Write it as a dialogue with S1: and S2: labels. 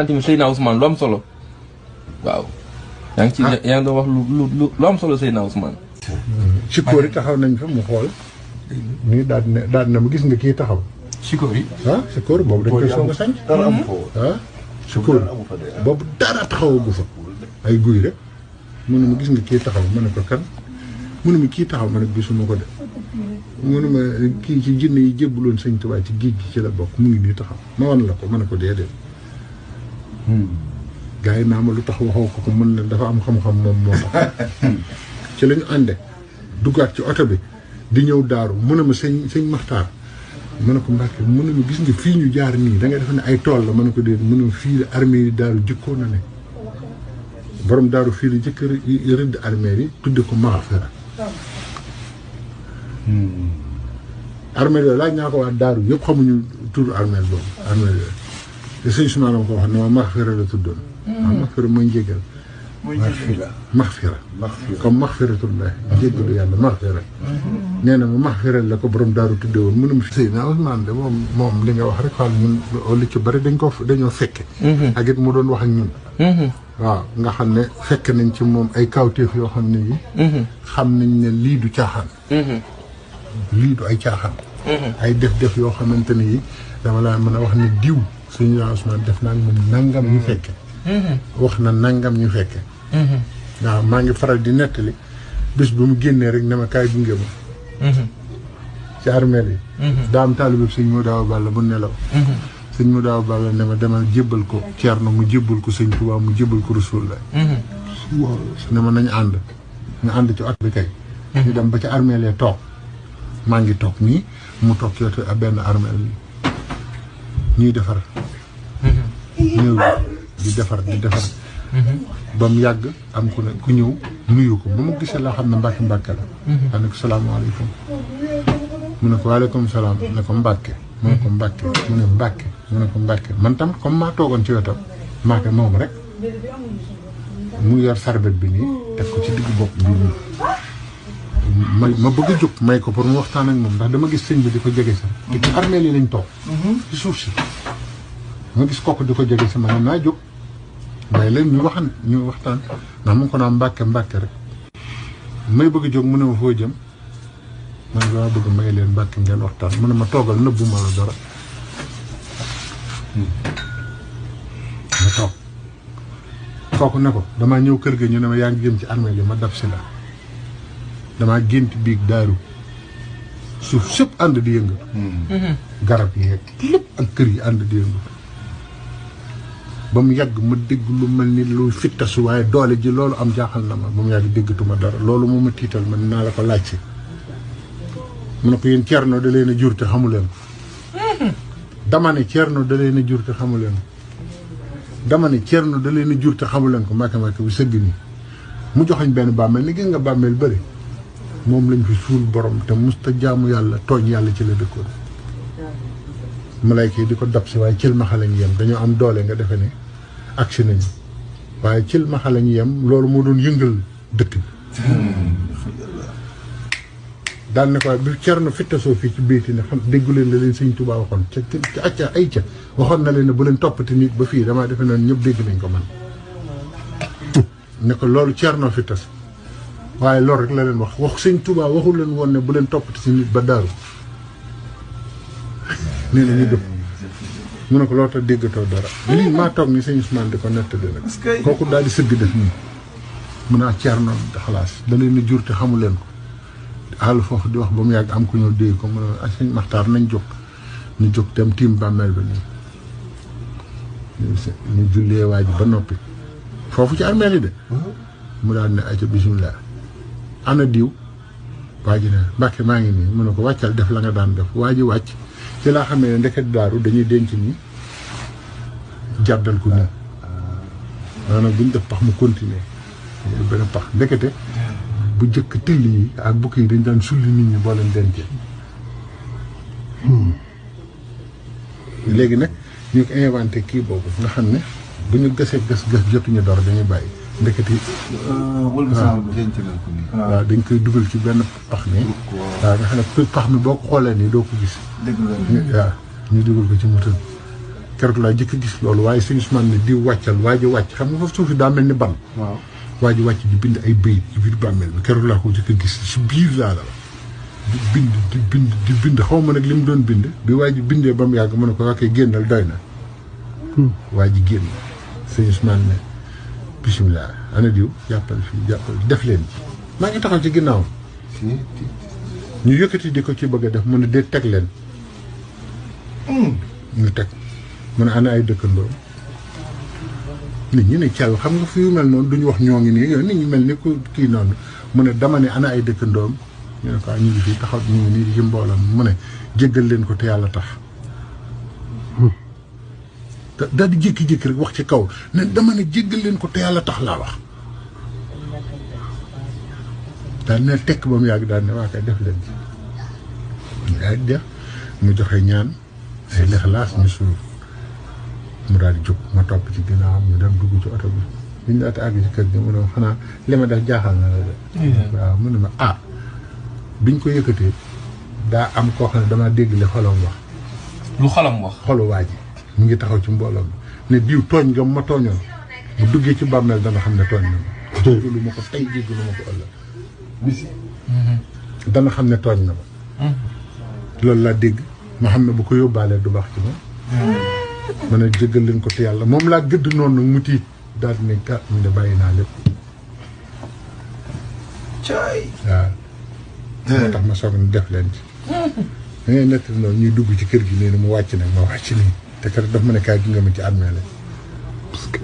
S1: tamit Seydina Ousmane lu am solo waaw. yaa ngi ci yaa ngi doon wax lu am solo Seydina Ousmane.
S2: Sikóor yi taxaw nañ fa mu xool. nii daal na ma gis nga kii taxaw.
S3: Sikóor yi.
S2: ah Sikóor boobu dañ koy soog a sañ.
S3: dara amu fa
S2: ah Sikóor boobu dara taxawagu fa. ay guy rek mu ne ma gis nga kii taxaw ma ne ko kan mu ne ma kii taxaw ma ne gisuma ko de. mu ne ma kii ci jinne yi jébbaloon sëñ Tuubaa ci géej gi ci la bokk mu ngi nii taxaw ma wan la ko ma ne ko déedéet. gaa yi naa ma lu tax waxoo ko mën na dafa am xam-xam moom moo tax. ci la ñu ànde duggaat ci oto bi di ñëw daaru mu ne ma sëñ Maxtaar ma ne ko Mbàkke mu ne ma gis nga fii ñu jaar nii da nga def ne ay tool la ma ne ko déedéet mu ne ma fii la armée yi daaru jëkkoon na ne borom daaru fii la jëkk rëdd armée yi tudde ko Maxfira armée yooyu laaj naa ko waa daaru yëpp xamuñu turu armée boobu armée yooyu te sëñ Ousmane ma ko wax ne ma Maxfira la tuddoon waaw Maxfira mooy njégal maxfira comme maxfiratullah jéggalu yàlla maxfira nee na ma maxfira la ko borom daaru tudde woon mënum fi Seydina Ousmane de moom li nga wax rek xaal ñun li ci bëri dañoo fekke ak it mu doon wax ak ñun waaw nga xam ne fekk nañ ci moom ay kawteef yoo xam ne yi xam nañ ne lii du caaxaan lii du ay caaxaan ay def yoo xamante ne yi dama laa mën a wax ne diw Seydina Ousmane def naa moom nangam ñu fekke wax na nangam ñu fekke waaw maa ngi faral di nettali bés bu mu génnee rek ne ma kaay gunge ma ci armeel yi daa am taalibe sëñ mu daaw balla bu nelaw sëñ mu daaw balla ne ma demal jébbal ko Ceerno mu jébbal ko sëñ Tuubaa mu jébbal ko Rasulullah ne ma nañu ànd ñu ànd ci oto bi kay ñu dem ba ci armeel yi toog maa ngi toog nii mu toog ci oto benn armeel ñuy defar ñëw di defar ba mu yàgg am ku ne ku ñëw nuyu ko ba mu gisee laa xam ne Mbàkke Mbàkke la xam ne ko salaamaaleykum mu ne ko waaleykum salaam ne ko Mbàkke mu ne ko Mbàkke mu ne Mbàkke mu ne ko Mbàkke man tam comme maa toogoon ci wetam Mbàkke moom rek mu yor sarbet bi nii teg ko ci digg bopp bi nii ma bëgg a jóg may ko pour mu waxtaan ak moom ndax dama gis sëñ bi di ko jege sax te ci armeel yi lañ toog ci suuf si ma gis kooku di ko jege si ma ne naa jóg waaye léegi ñu waxtaan ndax mu ngi ko naan Mbàkke Mbàkke rek may bëgg a jóg mu ne ma foo jëm man dama bëgg may leen Mbàkke ngeen waxtaan mu ne ma toogal nëbbu ma la dara ma toog kooku ne ko damaa ñëw kër ga ñu ne ma yaa ngi jëm ci armée li ma dab si la damaa gént biig daaru suuf sëpp ànd di yëngatu garab yi lépp ak kër yi ànd di yëngatu ba mu yàgg ma dégg lu mel ni lu fittasu waaye doole ji loolu am jaaxal na ma ba mu yàgg déggatuma dara loolu moo ma tiital man naa la ko laaj si mu ne ko yéen Ceerno da leen a jur te xamu leen dama ne Ceerno da leen a jur te xamu leen dama ne Ceerno da leen a jur te xamu leen ko Mbàkke bi sëgg nii mu joxañ benn bàmmeel ni gis nga bàmmeel bëri moom lañ fi suul borom te musta jaamu yàlla tooñ yàlla ci la dëkkoon malayka yi di ko dab si waaye cil maxa lañu yem dañoo am doole nga defe ne agsi nañu waaye cil maxa lañu yem loolu moo doon yëngal dëkk bi daal ne ko bi Ceerno fittasoo fii ci béyti ne xam déggu leen la leen sëñ Tuubaa waxoon ca acca ay ca waxoon na leen ne bu leen toppati nit ba fii damaa defe noonu ñëpp dégg nañ ko man ne ko loolu Ceerno fittas waaye loolu rek la leen wax sëñ Tuubaa waxul leen woon ne bu leen toppati si nit ba daaru nee na ñu dëpp mu ne ko loo tax déggatoo dara lii maa toog ni sëñ Ousmane di ko nettali nag kooku daal di sëgg def nii mun naa Ceerno xalaas da leen a jur te xamu leen ko àll foofu di wax ba mu yàgg am ku ñëw dégg ko mu ne ak sëñ Maxtaar nañ jóg ñu jóg dem tiim bàmmeel ba nii ñu jullee waa ji ba noppi foofu ci armeel yi de mu daal ne aca bisimilah ana diw waa ji ne Mbàkke maa ngi nii mu ne ko wàccal def la nga daan def waa ji wàcc ci laa xamee ne ndeket daaru dañuy denc ni jàddal ko nii maanaam buñ def pax mu continuer benn pax ndekete bu jëkk tëll yi ak bukki yi dañ daan sulli nit ñi boo leen dencee léegi nag ñu ko inventé kii boobu nga xam ne bu ñu gasee gas jotuñu dara dañuy bàyyi ndekete waaw dañ koy dugal ci benn pax mi waaw nga xam ne pax mi boo ko xoolee nii doo ko gis waaw ñu dugal ko ci moto keroog laa jëkk a gis loolu waaye sëñ Ousmane ne di wàccal waa ji wàcc xam nga foofu suuf si daa mel ni ban.
S3: waaw
S2: waa ji wàcc di bind ay bayit ci biir bàmmeel bi keroog laa ko jëkk a gis si biir laa la di bind xaw ma nag li mu doon bind bi waa ji bindee ba mu yàgg mu ne ko waxee génnal doy na. waa ji génn sëñ Ousmane ne bisimilah ana diw jàppal def leen maa ngi taxaw ci ginnaaw ñu yëkkati di ko ci bëgg a def mu ne dee teg leen ñu teg mu ne ana ay dëkkandoo nit ñi ne caaw xam nga fi yu mel noonu duñu wax ñoo ngi nii nit ñi mel ni ku kii noonu mu ne dama ne ana ay dëkkandoom ñu ne ko ñu ngi fii taxaw ñu ngi nii ci mbooloom mu ne jéggal leen ko te yàlla tax daal di jékki-jékki rek wax ci kaw ne dama ne jéggal leen ko te yàlla tax laa wax daal ne tekk ba mu yàgg daal ne waa kay def leen ci ñu daal di def mu joxe ñaan ay lexlaas ñu suuf mu daal di jóg ma topp ci ginnaawam ñu dem dugg ci oto bi bi ñu daata àgg ci kër gi mu ne xanaa li ma def jaaxal na la de waaw mu ne ma biñ ko yëkkatee daa am koo xam ne damaa dégg li xolom wax
S1: lu xolam wax
S2: xolu waa ji mu ngi taxaw ci mbooloo mi ne diw tooñ nga ma tooñoon bu duggee ci bàmmeel dana xam ne tooñ na ma jéggalu ma ko tey jéggalu ma ko ëllëg bisi dana xam ne tooñ na ma loolu laa dégg ma xam ne bu ko yóbbaalee du baax ci ma ma ne jéggal leen ko te yàlla moom laa gëdd noonu nag mu tiit daal di ne ah mu ne bàyyi naa lépp waaw moo tax ma soog ne def leen ci da ngay nett noonu ñuy dugg ci kër gi nee na mu wàcc nag ma wàcc nii te kat daf ma ne kaay gi nga ma ci armée la parce que